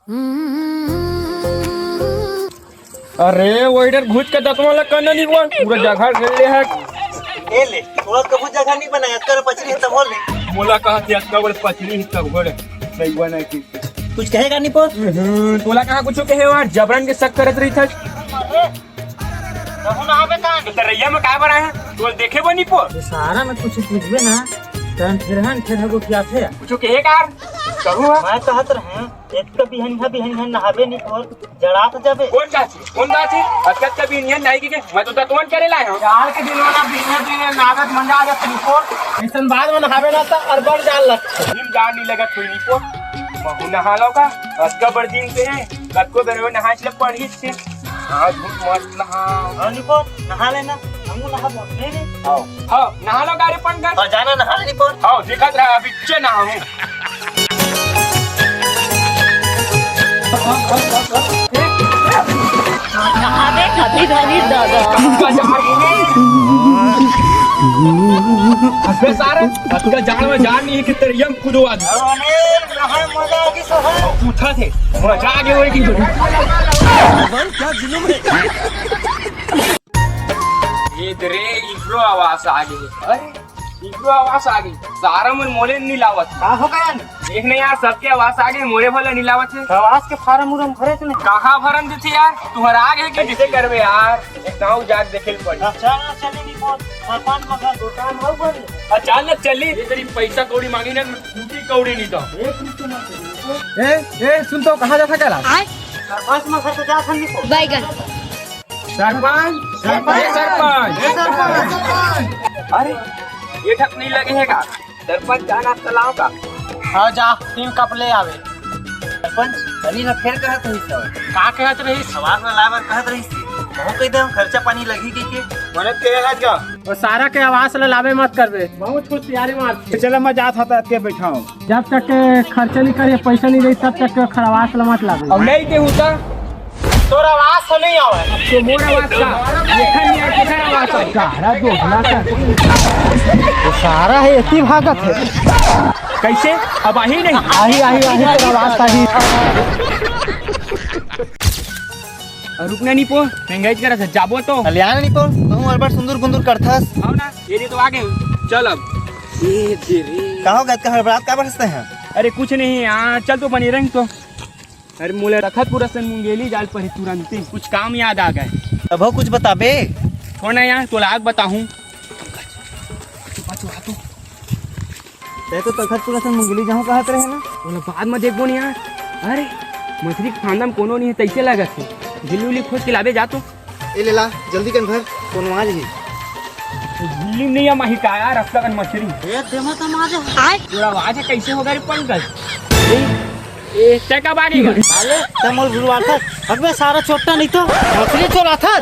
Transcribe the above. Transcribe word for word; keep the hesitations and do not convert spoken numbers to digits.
अरे, waiter, घुच के दतवा ला करना नहीं बोल, पूरा जगह घेर ले है। ए ले, तोला कभू जगह नहीं बनाया, कर पचरी है तब बोल ले। मोला कहा थे, अतका बड़ पचरी है तब बोल। सही बना की। कुछ कहेगा नहीं बोल। हम्म, तोला कहा कुछ कहे यार, जबरन के शक करत रही था। कहूँ ना आवे का? तो तरैया में काय बना है? तो देखे बनी पो। ये सारा में कुछ पूछबे ना, तन फिर हन फिर हगो क्या थे? कुछ कहे का? कहूँ है? मैं कहत रहे, एक तो बिहनिया बिहनिया नहाबे नहीं पोर, जड़ा तो जाबे। कौन जाती? कौन जाती? अतका बिहनिया नहीं की के? मैं तो दतवन करे लाया हूँ। यार के दिन वाला बिहनिया बिहनिया नागत मंजा आ जाती पोर। ऐसन बाद में नहाबे ना तो अरबन जान लग। दिन जान नहीं लगत कोई नहीं पोर। महू नहा लो का? अतका बड़ दिन से है। कतको बेर नहाए ले पड़ी छे। हाँ, झूठ मत नहा। हाँ, निपोर, नहा लेना। हमू नहा बोल। नहीं, नहीं। आओ। हाँ, नहा लो गाड़ी पंकज। हाँ, जाना नहा ले निपोर। हाँ, दिखत रहा, अभी चे नहाऊँ। अबे कभी धनी दादा। अबे सारे, अतका जाड़ में जाड़ नहीं है कि तेरे यम कूदो आज। अरे, नहा मजा आ गई सो है। पूछा थे, मजा आ गया वही की। ये दे रे, इब्रो आवाज आ गई। अरे, इब्रो आवाज आ गई। सारा मन मोले नहीं लावत। का हो गया? देख नहीं यार, सबके आवाज आ गई, मोरे भला नहीं लावत है। आवाज के फार्म उरम भरे से नहीं? कहाँ भरन देते यार? तुम्हारा आगे है कि कैसे करबे यार? एक गाँव जाके देखे ल पड़ी। अच्छा, चले नहीं बोल। सरपंच मगर दुकान हो बोल। अच्छा, न चली। ये तेरी पैसा कौड़ी मांगी ना, फूटी कौड़ी नहीं तो। एक रुपये ना चली। ए, ए, सुन तो, कहाँ जाता कहला? सरपंच मगर तो जा संदीप। बैगन। सरपंच, सरपंच, ए, सरपंच। सरपंच। अरे, ये ठक नहीं लगे है का? सरपंच, चाय नाश्ता लाओ का? हाँ, जा, तीन कप ले आवे। सरपंच, तनी ना फेर कहत रही सब। का कहत रही? आवास में लाए बर कहत रही थी। बहुत कह दे, खर्चा पानी लगी की के? मने तेरे आज का? वो सारा के आवास ला लावे मत करबे। बहुत कुछ तैयारी मार। चला, मैं जात हता, अतके बैठाऊं। जब तक के खर्चा नहीं करिए, पैसा नहीं दे, तब तक के खर आवास ला मत लावे। अब नहीं दे होता। तोर आवास से नहीं आवे। तो मोर आवास का? ये खन नहीं आके खर आवास है। सारा दोगला कर। वो सारा है, इतनी भागत है। कैसे? अब आही नहीं? आही, आही, आही, तोर आवास आही। अरे रुक ना, निपो, महंगाई करा था, जाबो तो। कल्याण निपो, तुम हर बार सुंदर गुंदर करथस। आओ ना, ये दे तो आ गए। चल अब। ये दे रे। का हो गया, इतना हड़बड़ात का बरसते हैं? अरे कुछ नहीं, हाँ, चल तो बनी रही तो। अरे मोला रखत पूरा सन मुंगेली जाल पर ही तुरंते कुछ काम याद आ गए। अब हो कुछ बताबे? छोड़ ना यार, तोला आग बताहूँ। बच, वहाँ तो। तै तो तखत पूरा सन मुंगेली जाहूँ कहत रहे ना? बोला बाद में देखबो नहीं यार। अरे, मछली के फांदा में कोनो नहीं है, तैसे लागत है। झिल्ली उल्ली खोज के लाबे जा तो। ए लेला, जल्दी कन भर, कोनो आ जाही। झिल्ली नहीं है माही का यार, अतका कन मछली। ए, देमा तम आ जा। तोरा आवाज है, कैसे होगा रे पंकज? ए, ए, तै कब आ गई? अरे, तै मोल भुलवा था। अबे सारा चोट्टा नहीं तो, मछली चोरा था।